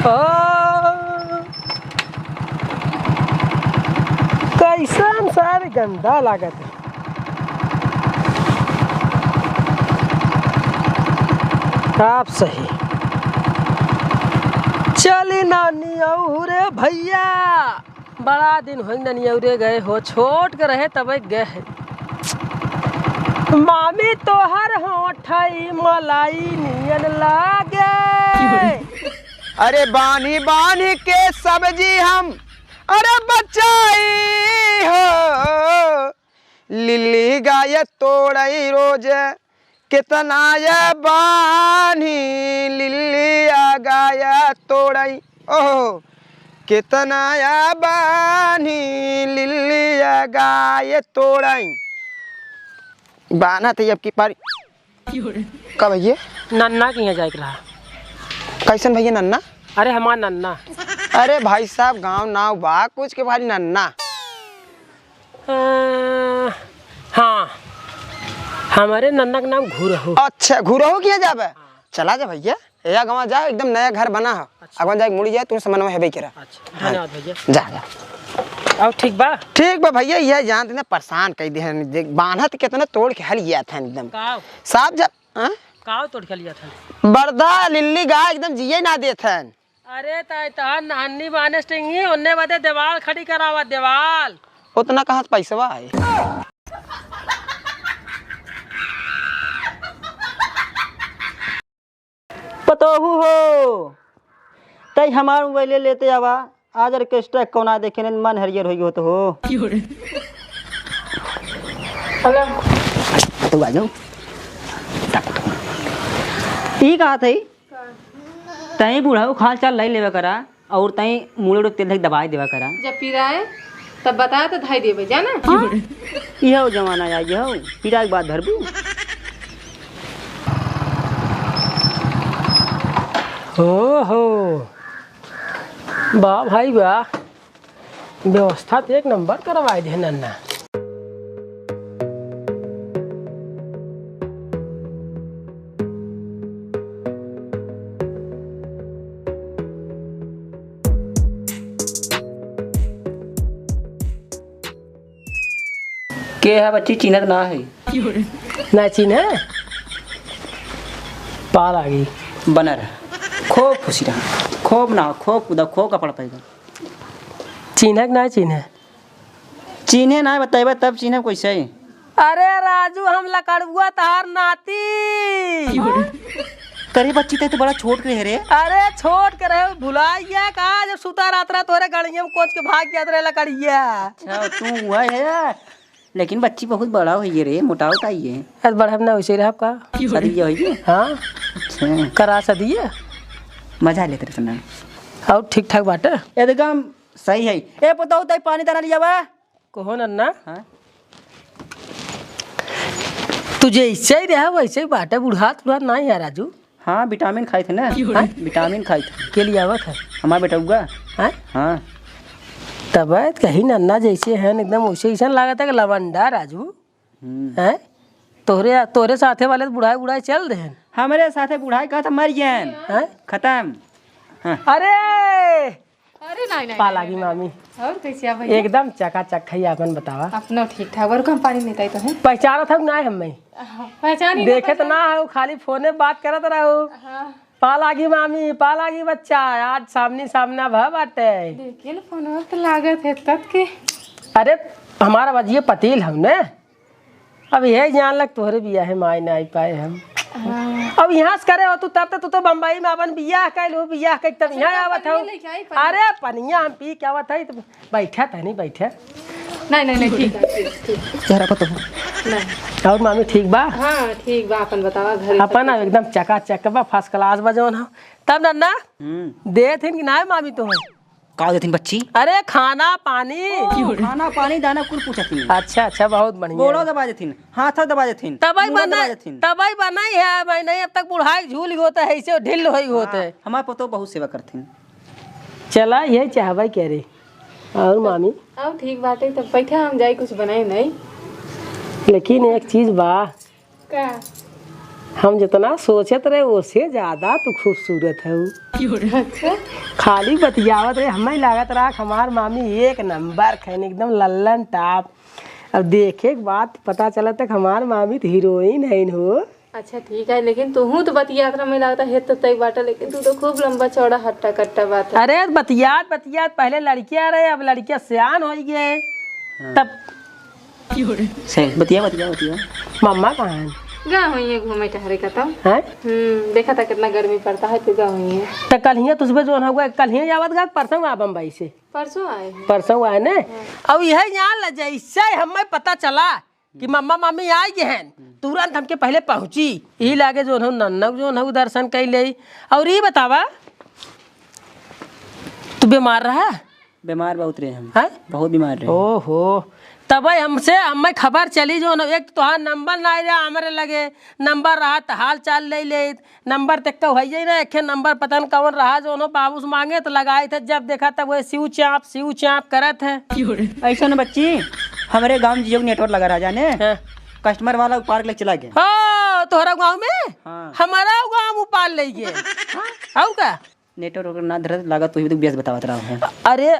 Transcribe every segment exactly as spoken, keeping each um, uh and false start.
ओ, कैसन सारे गंदा लागत है। आप सही। चली ना नियौरे भैया, बड़ा दिन होई ना नियौरे गए हो, छोट के रहे तबे गए है। मामी तोहर होठई मलाई नियन लागे। अरे बान्ही बान्ही के सब्जी हम, अरे बचाई हो, लिल्ली गाय तोड़ई रोज, केतना या बान्ही लिल्ली गाय तोड़ई, ओहो, केतना या बान्ही लिल्ली गाय तोड़ई। बान्हत है अब की पारी। का भैया? नन्ना के यहाँ जाए के रहा। कैसन भैया नन्ना? अरे हमार नन्ना। अरे भाई साहब, गाँव नाव बा कुछ के भारी नन्ना। अ, हाँ, हमारे नन्ना के नाम घुरहू। अच्छा, घुरहू किया जाबे? हाँ। चला जा भैया, ए अगवा जा, एकदम नया घर बना है। अच्छा। अगवा जाए मुड़ी जाए, तुम समन्वय हेबे करा। अच्छा, धन्यवाद भैया। जा, जा। और ठीक बा? ठीक बा भैया, यह जानते ना परेशान कई दे हैं, देख, बान्हत केतना तोड़ के हल गया था एकदम। काव? साहब जब, हाँ? काव तोड़ के लिया था? बर्दा लिल्ली गाय एकदम जिए ना देत हैं। अरे ताई तहार नहन्नी बाने स्टिंगी, ओन्ने बदे देवाल खड़ी करावा, देवाल। उतना कहाँ से पैसवा है? पतोहू हो, तई हमार मोबाइले लेते आवा, आज ऑर्केस्ट्रा कौना देखे न मन हरियर होई होत हो। हेलो। तो आ जाओ। ई कहा थई? तई बुढ़ऊ खाल चाल लाई लेवे करा, और तई मुड़े उड़े तेल धई दबाई देवा करा। जब पिराए, तब बताए तो धाई देवे, जाना? हाँ? इहो जमाना आ, इहो पिराए के बाद धरबू। हो, हो। वाह भाई वाह, व्यवस्था तो एक नंबर करवाए दे नन्ना। के है बच्ची, चिन्हत ना है? ना चिन्हे? पाल आ गई। बनर। खूब खुशी रहा। खूब ना, खूब कूदा, खूब कपड़ पैदा। चिन्हे कि ना चिन्हे? चिन्हे ना बताइबे तब चिन्हे कैसे? अरे राजू, हम लकड़ुआ तहार नाती। करे बच्ची, तै तो बड़ा छोट के रहे रे। अरे छोट के रहे, भुला गया का? जब सुता रात रात तोरे गड़िया में कोच के भाग जात रहे लकड़िया। अच्छा, तू हुआ है। लेकिन बच्ची बहुत बड़ा होई है रे, मोटाओ का ही है। अरे बढ़ब ना, वैसे ही रहब का? सदिया होई है? हाँ। अच्छा। करा सदिया। मजा लेते रहे सुना। और ठीक ठाक बाटे? एकदम सही है। ए पुतहु, तई पानी दाना लियावा। कहो नन्ना। हाँ? तू जैसे ही रहा वैसे ही बाटे, बुढ़ात बुढ़ात ना है राजू। हाँ, विटामिन खाई थे ना। हाँ? विटामिन खाई थे। के लिए आवत है? हमार बेटउआ। हाँ? हाँ। तब कहीं नन्ना जैसे हैं एकदम वैसे ऐसा लागत है कि लवंडा राजू। हम्म। हैं? तोहरे, तोहरे साथे वाले तो बुढ़ाई, बुढ़ाई चल रहे हैं। हमरे साथे बुढ़ाई का तो मर गए हैं। हैं? खत्म। हाँ। अरे! अरे नहीं, नहीं, पाल नहीं, आगी नहीं। मामी। और कैसे आप भैया? एकदम चकाचक है, आपन बतावा। अपनो ठीक ठाक। और हम पानी लेता ही तो है। पहचानत हो कि ना हमें? हाँ, पहचान ही देखे तो पहचान। ना हो, खाली फोने बात करत रहो। हाँ। पाल आगी मामी, पाल आगी बच्चा, आज सामने सामना भा बाटे। देखिए ना, फोनवा पे लागत है तब के। अरे, हमारा बजिए पतील हम ने। अब यही जान लग तोहरे बियाहे में आई ना आई पाए हम। हाँ। अब यहाँ से करे हो तू, तब तो तू तो बम्बई में अपन बियाह कैल हो, बियाह कैल तब अच्छा, यहाँ तो आवत हो। पनिया लेके आई, पनिया। अरे, पनिया हम पी के आवत है, तो बैठा तनी, बैठा। नहीं, नहीं, नहीं, ठीक है, ठीक, ठीक। चेहरा पर तो हो। नहीं। और मामी ठीक बा? हाँ, ठीक बा, अपन बतावा, घर अपन सब ना ठीक? एकदम चकाचक बा, first class बा जौन हो। तब नन्ना, हम्म। देथिन कि नाय मामी तो? का देथिन बच्ची? अरे खाना पानी। ओ, खाना पानी दाना कुल पूछथिन। अच्छा, अच्छा, बहुत बढ़िया। गोड़ो दबा देथिन, हाथो दबा देथिन, तबई मुड़ो बना, दबा देथिन। तबई बनाई है, मैं नहीं, अब तक बुढ़ाई झूल होता है, ऐसे ढिल होई होता है। हाँ, हमार पतो बहुत सेवा करथिन। चला, यही चाहबे के रे। और मामी? अब ठीक बाटे, तब बैठा, हम जाई कुछ बनाई नहीं। लेकिन एक चीज बा। का? हम जितना सोचत रहे, ओसे ज्यादा तू खूबसूरत हऊ। अच्छा। खाली बतियावत रहे, हमें लागत रहा कि हमार मामी एक नंबर क है, एकदम लल्लन टॉप। अब देखे के बाद पता चला तक हमार मामी तो हीरोइन है हो। अच्छा, ठीक है, लेकिन तुहूँ तो बतियात रहा, हमें लागत है, हेत तय बाटा, लेकिन तू तो खूब लंबा चौड़ा हट्टा कट्टा बात है। अरे, बतियात बतियात पहले लड़कियाँ रहे, अब लड़कियाँ सियान हो गए। हाँ। तब सही, बतिया, बतिया, बतिया। मम्मा कहाँ हैं? गा हुई है घूमे टहरे का तब। हैं? हम्म, देखा था कितना गर्मी पड़ता है, तो गा हुई है। तो कल हियाँ तुझे जो है, कल हियाँ जावत गा, परसों आ बम्बई से। परसों आए हैं। परसों आए ने? हाँ। अब यह जान ल, जैसे हमें पता चला कि मम्मा मामी आ गए हैं, तुरंत हमके पहले पहुँची। यही लागे जो है, नन्नक जो है, दर्शन कर ले। और ये बतावा, तू बीमार रहा? बीमार बहुत रहे हम। हैं? बहुत बीमार रहे। ओहो, तबे हमसे, हमें खबर चली जो न, एक तो तोहार नंबर ना रहा हमरे लगे, नंबर रहा त हाल चाल ले ले, नंबर ते कहू है ना, एक नंबर पता न कौन रहा जो न बाबू से मांगे तो लगाए थे, जब देखा तब वही सिउ चाप, सिउ चाप करत है। ऐसा न बच्ची, हमरे गाँव में Jio क network लगा रहा जाने, हाँ। Customer वाला उपार के लेके चला गया। ओ, तोहरा गाँव में? हाँ। हमारा गाँव उपार ले गए। हाँ? और का? Network ना धरत, लागत तो ही तो बेस बतावत रहा है। अरे,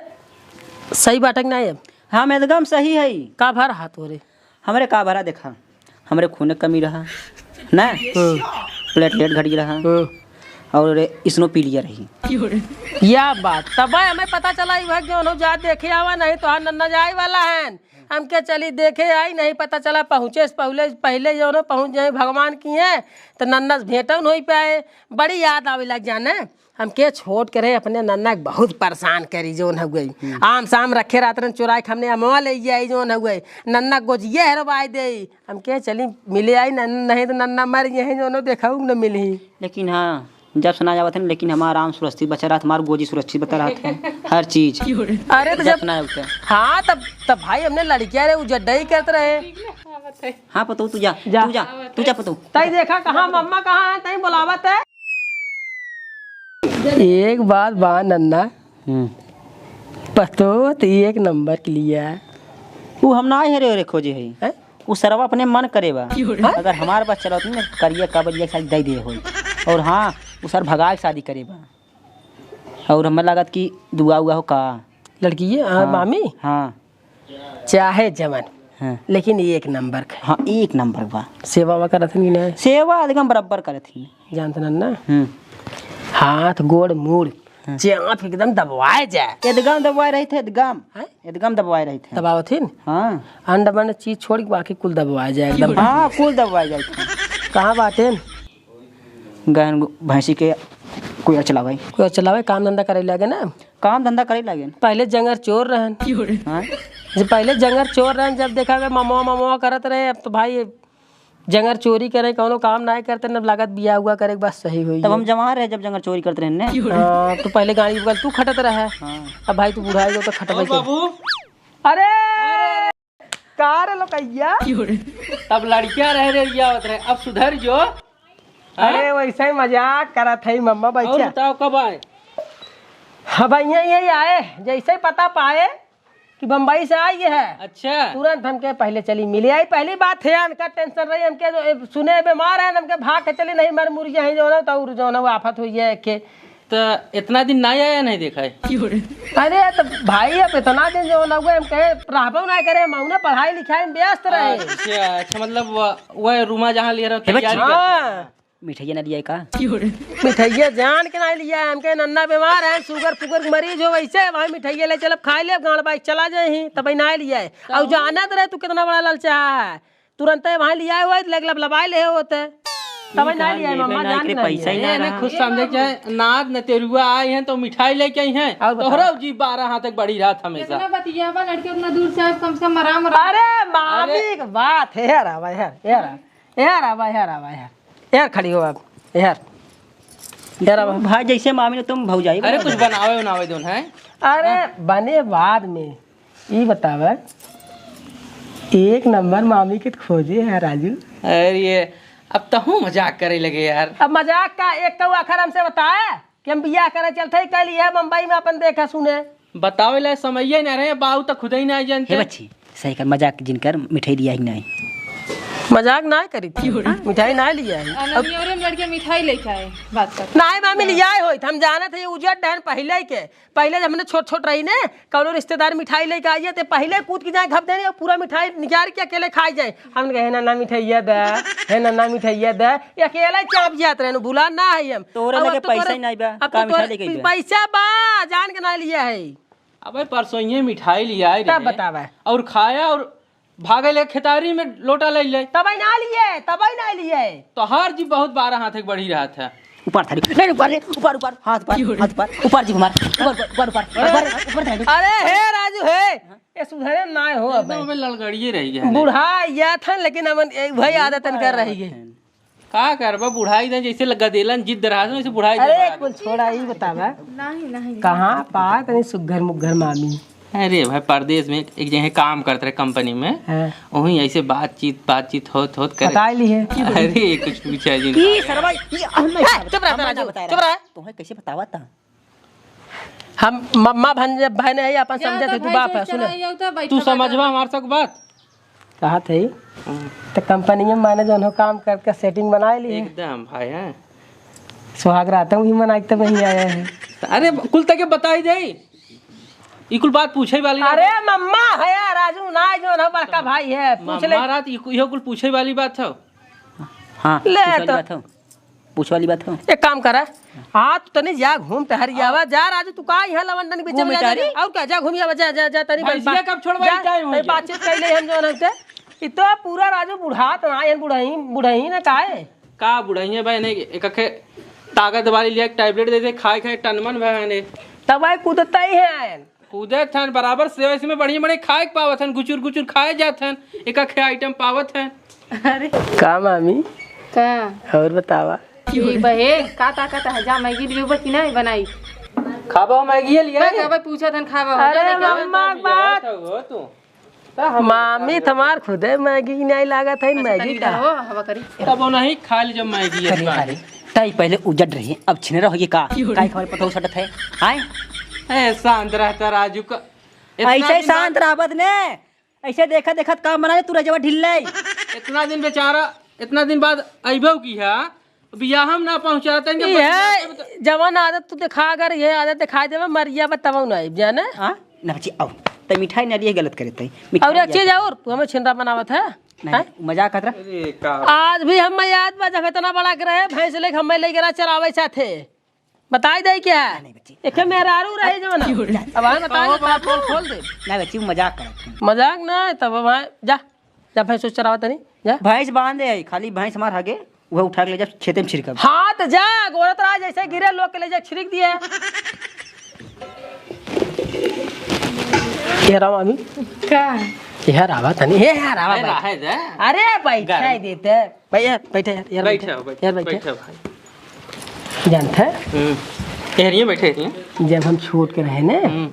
सही बात है कि नहीं अब? हाँ, मैं एकदम सही है। का भर हाथ हो रे? हमरे का भरा देखा, हमरे खून क कमी रहा, ना? हम्म। Platelet घटी रहा, हम्म। और eosinophilia रही। या बात, तब हमें पता चला, ई वह क्यों हो जा देखे आवा, नहीं तो नन्ना जाए वाला है। हमके चली देखे आई, नहीं पता चला, पहुँचे से पहले, पहले जो न पहुँच जाए भगवान की हैं, तो नन्ना से भेंटन हो पाए। बड़ी याद आवे लग जाने। हमके छोट के रहे अपने नन्ना के बहुत परेशान करी, जोन हो गई। हम्म। आम साम रखे रहत रहन, चुराए के हमने अमवा ले आई, जोन हो गई। नन्ना गोजिए हरवाए दे। हमके चली मिले आई, नन-, नहीं तो नन्ना मर गए हैं, जोनो देखा न मिली। लेकिन हाँ, जब से ना आवत है, लेकिन हमारा आम सुरक्षित बचा रहत, हमार गोजी सुरक्षित बचा रहत है, हर चीज। अरे तो जब जब से ना आवत है। हाँ, तब, तब भाई हमने लड़कियां रहे, उ जड्डई करत रहे। हाँ, पतोह, तू जा, जा। तू जा, तू जा, पतोह। तई देखा, कहाँ मम्मा कहाँ है, तई बुलावत है। एक बात बा नन्ना, हम्म। पतोह तो एक नंबर के लिए है। उ हम ना हेरे हेरे खोजे है। हैं? उ सरवा अपने मन करे बा। हाँ? अगर हमार बस चलत न, करिया काबरिया के साथ दे दे होई। और हाँ, उ सर भगाए के शादी करे बा। और हमें लागत कि दुआ उआ हो का। लड़की ये, हाँ, हाँ, मामी? हाँ। चाहे जवन, हाँ। लेकिन एक नंबर के। हाँ, एक नंबर बा। सेवा वा करत हन कि नहीं? सेवा एकदम बराबर करत ही। जानत नन्ना? हम्म। हाथ, गोड़, मूड़, हाँ। चाप एकदम दबवाए जाए। एकदम दबवाए रही थे, एकदम। हैं? एकदम दबवाए रही थे। दबावत ही न? हाँ। अंड बंड चीज छोड़ के बाकी कुल दबवाए जाए एकदम। हाँ, कुल दबवाए जाए थे। कहाँ बाटे न? गहन गो-, भैंसी के कोई और चलावे। कोई और चलावे, काम धंधा करे लागे ना। काम धंधा करे लागे। पहले जंगर चोर रहन। हाँ? जे पहले जंगर चोर रहन, जब देखा गया ममवा ममवा करत रहे, अब तो भाई जंगर चोरी करे, कौनो काम नाहीं करते, न लागत बियाह हुआ करे, बस सही हुई तब है। हम जवान रहे जब जंगर चोरी करते रहे ने। हाँ, तो पहले गाड़ी पर तू खटत रहे। हाँ। अब भाई तू बूढ़ा हो गया तो खटबे और कर। बाबू? अरे! का रे लोकैया? तब लड़कियां रह रे रिया होत रहे, अब सुधर जो। हाँ? अरे वैसे ही मजाक करत है मम्मा और बच्चा। बताओ कब आए? अब यही, यही आए, जैसे ही पता पाए कि बम्बई से आई है। अच्छा। तुरंत हमके पहले चली मिले आई, पहली बात है, इनका tension रही हमके, जो, ए, सुने बीमार है, हमके भाग के चली नहीं, मर मुर्गे हैं जो ना, तो और जो ना वो आफत हुई है के। तो इतना दिन ना आया, नहीं देखा है? अरे तो भाई, अब इतना दिन जो ना हुआ, हम कहे रहबो ना करे, हम उन्हें पढ़ाई लिखाई में व्यस्त रहे। अच्छा, अच्छा, मतलब वो, वो रूमा जहाँ ले रहा हे बच्ची। तैयारी करते हैं। हाँ। मिठाइया ना लिया का? मिठाइया जान के ना लिया, हमके नन्ना बीमार है, sugar फुगर के मरीज हो, वैसे भाई मिठाइया ले चलब, खाए लेब, गाड़ बाइक चला जाए ही, तब ना लिया है। और जानत रहे तू कितना बड़ा ललचा है, तुरंते वहाँ लिया हुआ है, लग लबलबाए ले होते। तब ना लिया है, मम्मा जान के ना लिया है। नहीं, खुश समझे के चाहे, नाद न तेरुआ आए हैं तो मिठाई लेके आई हैं, और बताओ। तोहरा जी बारह हाथ तक बड़ी रात हमेशा। कितना बतिया बा लड़के, उतना दूर से आए, कम से कम आराम, आराम। अरे मामी के बात है, यार आवा, यार, यार, यार आवा, यार आवा, यार। यार खड़ी हो आप, यार, यार अब भाई जैसे मामी ने तुम भौजाई अरे बना कुछ दो। बनावे उनावे दो ना। अरे हाँ। बने बाद में। ई बतावे, एक नंबर मामी के खोजे है राजू। अरे ये अब तहूँ मजाक करे लगे यार। अब मजाक का एक तो आखिर हमसे बताए कि हम बियाह करे चलते ही कल यह बम्बई में अपन देखा सुने। बतावे ला समय ही ना रहे, बाऊ तो खुद ही ना जानते। हे बच्ची, सही कर, मजाक जिन कर, मिठाई लिया ही नहीं। मजाक ना करी थी, मिठाई ना लिया है। अननियोरे में लड़के मिठाई लेके आए, बात कर। नाहीं मामी, लिया है होई, हम जानत है, ये उजर डहन पहिले के। पहिले जब हमने छोट छोट रही ने, कौनो रिश्तेदार मिठाई लेके आइए, ते पहिले कूद के जाए, घप देने, और पूरा मिठाई निकाल के अकेले खाई जाए। हमने कहे, "हे नन्ना मिठाइया दे, हे नन्ना मिठाइया दे।" ये अकेले चाप जात रहे, भुला ना है हम। तोरे अब लगे तो पैसा तोरे, ही नाहीं बा, अब का तो मिठाई तोरे लेके अइबे? पैसा बा, जान के ना लिया है। अबे परसों ये मिठाई लिया है तब रे। बतावा। और खाया और भागे ले खेतारी में लोटा ले ले। तबई ना लिए, तबई ना लिए। तोहार जी बहुत बारह हाथ एक बढ़ी रहत है। ऊपर थारी, नहीं, ऊपर रे, ऊपर, ऊपर, हाथ ऊपर, हाथ ऊपर, ऊपर जी हमार, ऊपर, ऊपर, ऊपर, ऊपर, ऊपर, ऊपर थारी। अरे हे राजू हे, ये सुधरे ना हो अब। एकदम अबे ललगड़िए रह गया है। बूढ़ा या था, लेकिन हमन एक भाई आदतन कर रही है। का करबा, बुढ़ाई दे जैसे ल-, गदेलन जिद रहा है, वैसे बुढ़ाई दे अरे रहा है। कुल छोड़ा, ई बतावा। नहीं, नहीं। कहाँ पा तनी सुग्घर मुग्घर मामी? अरे भाई, परदेस में एक जगह काम करत रहे कंपनी में, हाँ। वहीं ऐसे बातचीत, बातचीत होत, होत करे। बताई ली है। अरे कुछ पूछा जी। ई सरवा, ई हम नहीं ए, बतावत, चुप रह, हम नहीं राजू, बतावत। चुप रह। तोहे कैसे बतावा था? हम मम्मा भन-, भाई नहीं, अपन जा समझे तो थे, तू भाई बाप से है, सुने। चला जाओ तो बैठा तू बैठा। समझवा हमार सब बात। कहा थे, हाँ। तो कंपनी में माने जौन हो काम करके setting बनाए ली है। एकदम भाई, हाँ। सुहाग रात है, वही मनाई तब वही आया है। अरे, कुल तके बताई दे। ई कुल बात पूछे वाली अरे, बात। मम्मा है यार, राजू ना, जौन हो बड़का भाई है, पूछ ले। मम्मा रात, ई कु-, इहो कुल पूछे वाली बात है। हाँ, ले पूछे वाली तो। बात है। पूछे वाली बात है। एक काम करा, आज तू तनी जा घूम टहर आवा, जा राजू, तू का यहाँ लवंडन बीच घूम में जा, टहरी? जा, और क्या, जा घूम आवा, जा, जा, जा, तनी भैंसिया बात-, कब छोड़वाई, जा, time हो तनी गया। बातचीत कर ले हम जौन हते। ई तो पूरा राजू बुढ़ात ना, एन बुढ़ही, बुढ़ही ना काहे? का बुढ़ही है भाई, नहीं, एक अखे ताकत वाली लिया, एक tablet दे दे, खाए खाए टनमन भाई ने। तब भाई कूदता ही है। कूदत हन, बराबर सेवा इसमें बढ़िया बढ़िया खाए के पावत हन, गुचुर गुचुर खाए जात हन, एक अखे item पावत हन। अरे। का मामी? का? और बतावा। ठीक बा हे, का ताकत है, जा मैगी लेबा कि नहीं बनाई? खाबा हो मैगी लिया बस है? अब पूछत हन, खाबा हो, अरे जा मम्मा, देखा। बात हो तू। मामी, तुम्हार खुदे मैगी नहीं लागत है, अच्छा, मैगी तनी का? हो, हवा करी। तब वो नहीं खा ली जब मैगी है करी, बात। करी। ताई पहले उजड़ रही, अब छिने रहोगे का? काहे हमारे पतोह सटत है? आए? ए, शांत रहता राजू का। इतना ऐसे ही दिन शांत बाद रहबत ने। ऐसे देखत देखत काम बना ले, तू रजवा ढिल्ले। इतना दिन बेचारा, इतना दिन बाद अइबो की है, बियाह हम ना पहुंचाते हैं, ई है, बता- जवन आदत तू दिखा, अगर ये आदत दिखाई देवे, मरिया बा तब ना आइब, जाने? हाँ? ना बच्ची, आओ। तै मिठाई ना लिए गलत करे तै। मिठाई और एक लिया चीज था। और, तू हमें छिंदा बनावत है? नहीं, हैं? मजाक करत रहा। अरे, का? आज भी हम याद बा, जब इतना बड़ा के रहे, भैंस लेके हमें लेके रहा चरावे साथे। बताई दे क्या? नहीं, बच्ची। एक मेहरारू रहे जो ना। अब हमें बताई कहो दे, बा, खोल, खोल दे। नहीं, बच्ची, मजाक करत हूँ। मजाक ना, तब वहाँ जा। जा भैंस उस चरावा तनी, जा। भैंस बांधे है, खाली भैंस हमार हगे, वह उठा के ले जा, खेते में छिड़कब। हाँ, तो जा, गोरत रहा जैसे गिरे लोग के ले जा, छिड़क दिए। ये रहा मामी। का? ये रहा तनी, ये रहा ए, भाई। रहे दे। अरे भाई, गरम। खाई देते। भाई, यार, बैठे यार, यार, बैठे, बैठे। बैठे, यार, बैठे। बैठे भाई। जानत है? हम्म। एहरिये बैठे रहिए। जब हम छोट के रहे ने, हम्म।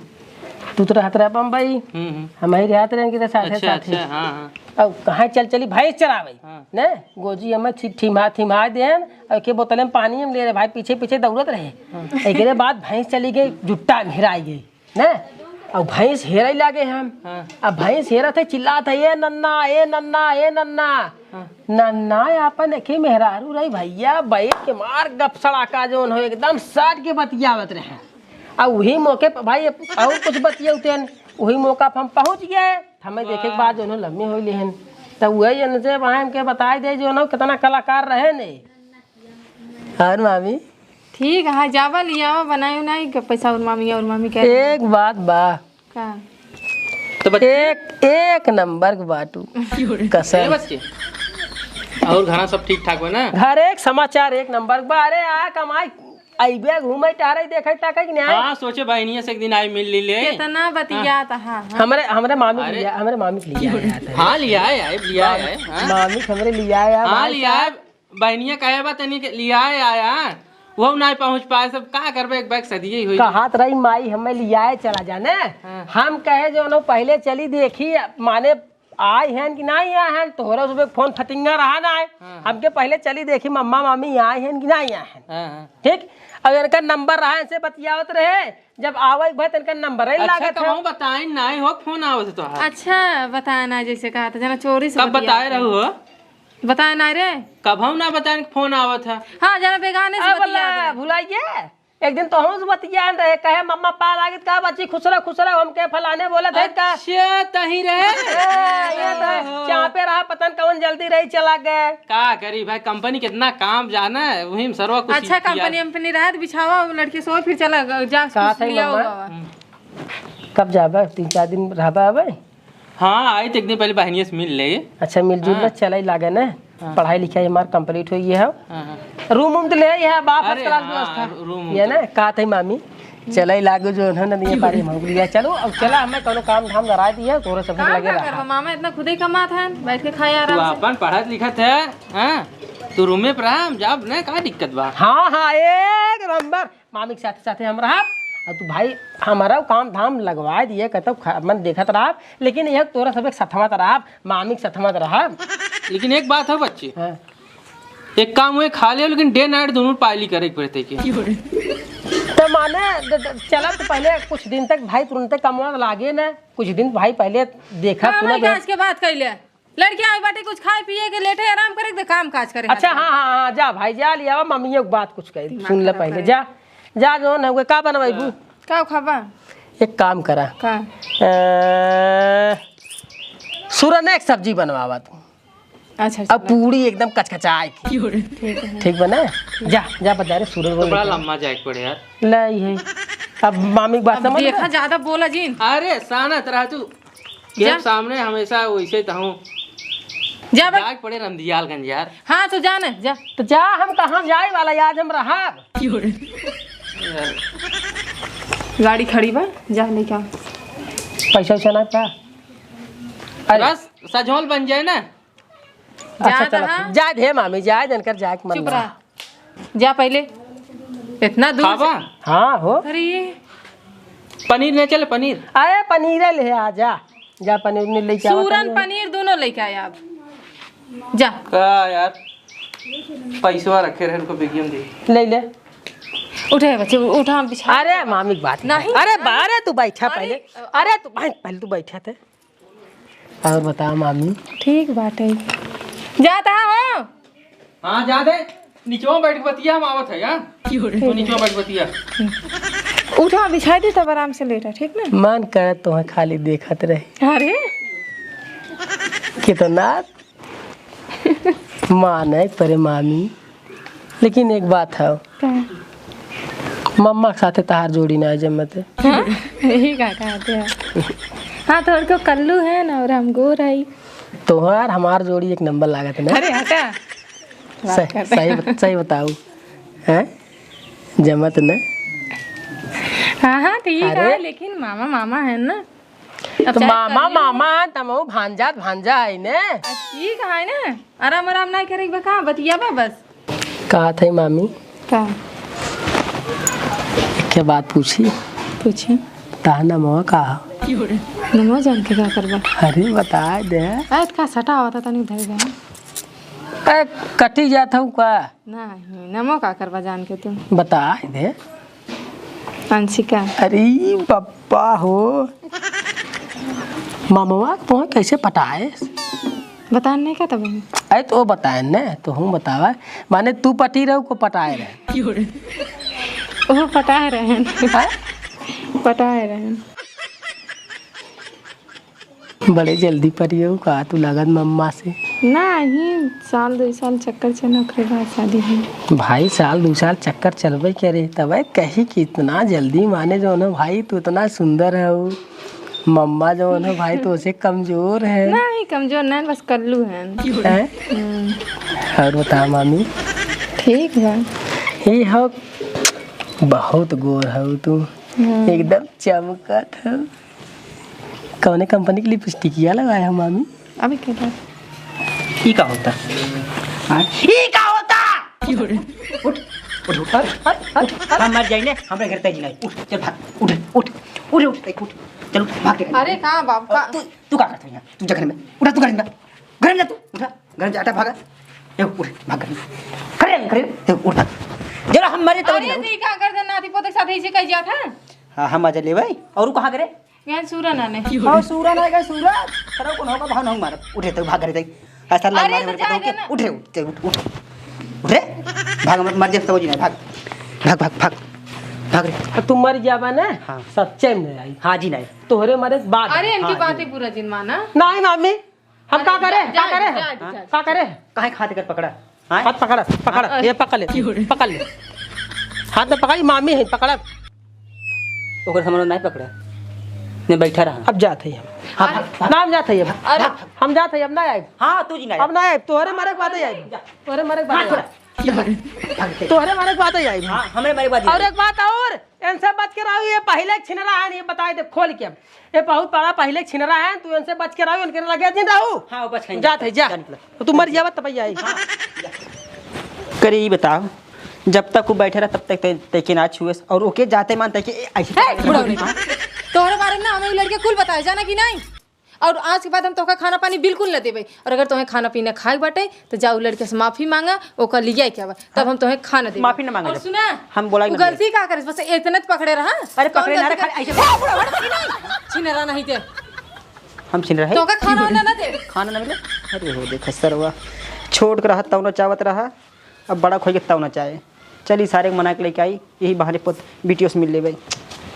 तू तो रहत रहा बम्बई, हम्म, हम्म। हम ही रहत रहे इनके साथे, अच्छा, साथे। अच्छा, हाँ, हाँ। अब कहाँ चल चली भैंस चरावे, हाँ। ने? गोजी हमें थि-, थिम्हा, थिम्हा देन, और के बोतल में पानी हम ले रहे, भाई पीछे पीछे दौड़त रहे। हाँ। एकरे बाद भैंस चली गई, जुट्टा में हेराई गई। ने? अब भैंस हेरे लागे हम। हाँ। अब भैंस हेरत है, चिल्लात है, "ए नन्ना, ए नन्ना, ए नन्ना।" हाँ। नन्ना अपन एके मेहरारू रही भैया, बैठ के मार गप सड़ाका जौन हो, एकदम सट के बतियावत रहे। अब वही मौके पर भाई, और कुछ बतियौते हैं, वही मौका पर हम पहुँच गए। हमें देखे के बाद जौन हो, लम्बे हो लेहन। तब वही इनसे भाई हमके बताए दे, जौन हो, कितना कलाकार रहे ने। और मामी? ठीक है, हाँ, जावा लियावा, बनाए उनाए के पैसा और मामी, और मामी कह रही। एक बात बा। का? तो बच्ची एक, एक नंबर के बाटू। कसम। ए बच्ची, और घरा सब ठीक ठाक बा ना? घर एक समाचार एक नंबर बा। अरे आ कमाई अइबे घूमे टहरे देखे ताके कि नहीं? हाँ, सोचे बहनिया से एक दिन आई मिल ली ले। कितना बतियात, हाँ, हाँ। हमरे, हमरे मामी के अरे। लिया, हमरे मामी के लिया आया था। हाँ, लिया आया, लिया आया, हाँ। मामी के हमरे लिया आया, हाँ, भाई लिया आया। साहब। बहनिया कहे बा तनी के लियाए आया, वो ना पहुँच पाए, सब का करबे, एक बैग सदिये ही होई। कहत रही माई हमें लियाए चला जाने। हाँ। हम कहे जो नो पहले चली देखी, माने आए हैं कि नहीं आए हैं, तोहरा सुबह फोन फटिंगा रहा ना है। हाँ, हाँ। हमके पहले चली देखी मम्मा मामी आए हैं कि नहीं आए हैं। हाँ, हाँ। ठीक, अब इनका नंबर रहा, इनसे बतियावत रहे, जब आवे के बाद इनका नंबर ही अच्छा, लागत है। कहूँ बताइन नहीं हो, फोन आवत है तोहार। अच्छा, बताना जैसे कहा था, जना चोरी से कब बतियावत बताए है। रहू हो? बताए ना रे। कभऊ ना बताएन कि फोन आवत है। हाँ, जाना बेगाने से अब बतिया ला, दे। भुलाइए। एक दिन तो हम से बतियान रहे, कहे, "मम्मा पाँव लागित का बच्ची, खुश रह, खुश रह।" हम कहे, "फलाने बोलत है का?" अच्छा, तही रहे। ए, ये तो ओहो। चापे रहा, पता न कौन जल्दी रही, चला गए। का करी भाई, कंपनी कितना काम जाना है, वही में सरवा कुछ अच्छा, सीख किया। कंपनी वंपनी रहे तो बिछावा, वो लड़के सो, फिर चला ग-, जा, का कुछ था लिया मम्मा? होगा। हम्म। कब जाबा? तीन चार दिन रहबा अबे? हाँ, आई तो एक दिन पहले बहनिया से मिल ले। अच्छा, मिलजुल हाँ। बस चलाई लागे ना। हाँ। पढ़ाई लिखाई हमार complete हो गई है। हाँ, हाँ। रूम वूम तो ले आई है, बा first अरे class हाँ, व्यवस्था। रू-, रूम ये तो ना, का थे मामी, चलाई लागो जो उन्होंने नहीं पारी हम लिया। चलो, अब चला, हमें कोनो काम धाम धरा दिया, तोरे सब काम लगे का रहा। करबा? मामा इतना खुदे कमात है, बैठ के खाए तू आराम से। अपन पढ़त लिखत है, हाँ? तू रूमे पर रह, हम जाब ना, का दिक्कत बा? हाँ, हाँ, एक नंबर। मामी के साथे साथे हम रहब, और तू भाई हमारा काम धाम लगवा दिए, कहतो ख-, मन देखत रहब, लेकिन यह तोरा सब एक सथवा त रहब, मामी के सथवा त रहब। लेकिन एक बात है बच्ची, हाँ। एक काम हुए खा ले, लेकिन day night दोनों पाली करे के पड़ते के। तो माने द-, द-, चला तो पहले कुछ दिन तक भाई तुरंते कमवा लागे ना, कुछ दिन भाई पहले देखा हाँ, सुना वही दे। आज के बात कैले। लड़कियां आई बाटे, कुछ खाए पिए के, लेटे आराम करे के, काम काज करे अच्छा, खातिर। हाँ, हाँ, हाँ, जा भाई, जा लिया, मम्मी एक बात कुछ कही, दिमाग सुन ले खराब पहले, करे। जा, जा, जो न हुए, का बनवाई बू? का खाबा? एक काम करा। का? अ, सुरने एक सब्जी बनवावा तू। अच्छा, अब चला। पूरी एकदम कचकचाए की। ठीक है। ठीक बा ना? जा, जा बाजारे सुरन तो बोल बड़ा के। लम्बा जाए के पड़े यार। ले, ये। अब मामी के बात अब समझ देखा, में? ज्यादा बोला जिन। अरे, सानत रहा तू। जा। के सामने हमेशा वैसे त हूँ। जा बे। जाए के पड़े रमदियालगंज यार। हाँ, तो जा न, जा। तो जा, हम कहाँ जाए वाला, आज हम रहब। गाड़ी खड़ी बा, जा लेके आ। पैसा वैसा ना का? अरे। बस, सजोल बन जाए ना। अच्छा, जा चला, रहा। जा दे मामी, जा, जनकर जाए के मन चुप बा। रहा। जा पहले। इतना दूर खाबा? से। हाँ हो। अरे ये। पनीर नहीं चले, पनीर? अरे पनीर ले आ जा। जा पनीर उनीर लेके आवा सूरन तनी। पनीर दोनों लेके आया अब। जा। का यार? पैसवा रखे रहे उनको बेगियम दे। ले ले। उठे बच्चे, उठा बिछा। अरे मामी की बात नहीं। अरे बारे तू बैठा अरे, पहले। अरे तू भाई पहले तू बैठा थे। और बता मामी। ठीक बाटे। जाता हो? हाँ, जा दे। निचवा बैठ के बतिया, हम आवत है, हाँ? क्यों रे? तू निचवा बैठ के बतिया। उठा, बिछाई दे, तब आराम से लेटा, ठीक ना? मन करे तोहे खाली देखत रही। अरे? कितना माने परे मामी। लेकिन एक बात है, का? मम्मा के साथे तहार जोड़ी ना जमत है। हाँ? यही का कहते हैं? हाँ, तो और क्यों कल्लू है ना, और हम गोर आई। तोहार हमार जोड़ी एक नंबर लागत है ना। अरे हटा। बात सही, करते सही हैं। बत-, सही बताऊ, हैं? जमत न? हाँ, हाँ, ठीक है, अरे। लेकिन मामा, मामा है ना। अब तो चाहे मामा, करिए। मामा, तमहू भांजा, भांजा है ने। आ, ठीक है ना, आराम, आराम नहीं करेक बा का, बतियाबा बस। कहा थे मामी? का? एक बात पूछी? पूछी। ताहा नमवा का हो? नमवा जान के का करबा? अरे, बता दे। अरे, का सटा होता, तनी धर दे। ए, कटी जात हूँ का? नहीं, नमो का करबा जान के तू? बता दे। अंशिका। अरे बप्पा हो, ममवा तोहे कैसे पटाए? बतान नहीं का तब? अरे तो बताए न, तो हूँ बतावा। माने तू पटी रहो को पटाए रहे? वो पटाए रहे। हाँ? पटाए रहे। बड़े जल्दी परियो का तू लागत मम्मा से? नाही, साल दुई साल चक्कर चला, ओकरे बाद शादी हुई। भाई, साल दुई साल चक्कर चलबे करे, तबे कही कि इतना जल्दी माने जो ना भाई, तू इतना सुंदर है, मम्मा जो ना भाई, तो से कमजोर है। नाही, कमजोर नाही, बस कल्लू है। हैं? हम्म। और बता मामी? ठीक बा। ये हो, बहुत गोर हो तू, हम्म। एकदम चमकत हो। कौने कंपनी की लिपस्टिकिया लगाए हो मामी? अबे के बात? ई का होता? हाँ? ई का होता? उठ, उठ, उठ, उठ, उठ, उठ, हम मर जाइने, हमरे घर तक नहीं। उठ, चल भाग, उठ, उठ, उठ, उठ, उठ, चल उठ, भाग के। अरे कहाँ बाबू का? तू, तू का करता है यहाँ? तू जा घर में, उठा तू घर में, घर में जा तू, उठा, घर में जा, हटा, भागा। ए, उठ, भाग घर में। करे, करे, ए, उठ, भाग। जरा हम मरे तो अरे नहीं। दी का कर दे नाती पोते के साथ ऐसे कह जात है? हाँ, हम मजा ले भाई। और वो कहाँ करे? गैन सूरन आने। और सूरन आ गए, सूरन। अरे कौन होगा, भाव नहीं मारब। उठे तो भाग घरे तक। ऐसा लाइन अरे मारे तो मेरे को, जाएगा ना। उठ रे, उठ, उठ, उठ। उठ रे। भाग, मर, मर जा, समझ नहीं, भाग। भाग, भाग, भाग। भाग रे। अब तू मर जाबा ना, हाँ। सच्चे में आई। हाँ जी, नहीं। तोहरे मरे के बाद। अरे, इनकी हाँ, बातें जी। पूरा दिन माना। नहीं, मामी, हम का करे? जा, का करे? जा, जा, जा। का करे? काहे के हाथ कर पकड़ा? हाँ? हाथ पकड़ा, पकड़ा, हाँ। ये पकड़ ले, पकड़ ले। हाथ में पकड़ी, मामी है, पकड़ा। ओकर समझ नहीं पकड़ा, नहीं बैठा रहा। अब जात है हम। हाँ, भाग, भाग। ना, हम जात है अब। अरे। हम जात है अब, ना आए। हाँ, तू जी ना अब आए। ना आए, तोहरे मरे के बाद ही आए। जा। तोहरे मरे के बाद हाँ, ही आए। थोड़ा। भाग, भाग। तोहरे मरे के बाद ही आए। हाँ, हमरे मरे के बाद ही और आए। एक बात और, इनसे बच के रहो, ये पहिले छिनरा है, ये बताई दे खोल के। ये बहुत बड़ा पहिले छिनरा है, तू इनसे बच के रहो, इनके लगे जिन रहो। हाँ, वो बच के जात है, जा। जा निकला। तो तू मर जावा तब आई। हाँ। करे, ये बताओ, जब तक वो बैठे रहा, तब तक ते, ते के ना छुएस, और ओके जाते मान ते के, ए, ऐसे ए, बुढ़ा नहीं। तोहरे बारे में ना हमें उ लड़के कुल बताए, जाना कि नहीं? और आज के बाद हम तोहका खाना पानी बिल्कुल न देबे, और अगर तोहे खाना पीना खाए बाटे, तो जा उ लड़के से माफी मांगा, ओकर लिया के आवा, तब हम तोहे खाना देबे। माफी न मांगे और जब। सुना, हम बोला ही उ ना गलती का करे, बस इतने तो पकड़े रहा। अरे, कौन पकड़े ना गलती रहा, करे? ऐसे ए, बुढ़ा, बुढ़ा, छिनरा नहीं थे। हम छिनरा है? तोहका खाना वाना ना दे। खाना ना मिले? अरे हो, देख सरवा, छोट के रहा, तौना चावत रहा, अब बड़ा खोई के तौना चाहे। चल, ई सारे के मना के लेके आई, यही बहाने पोत बिटियो से मिल लेबे।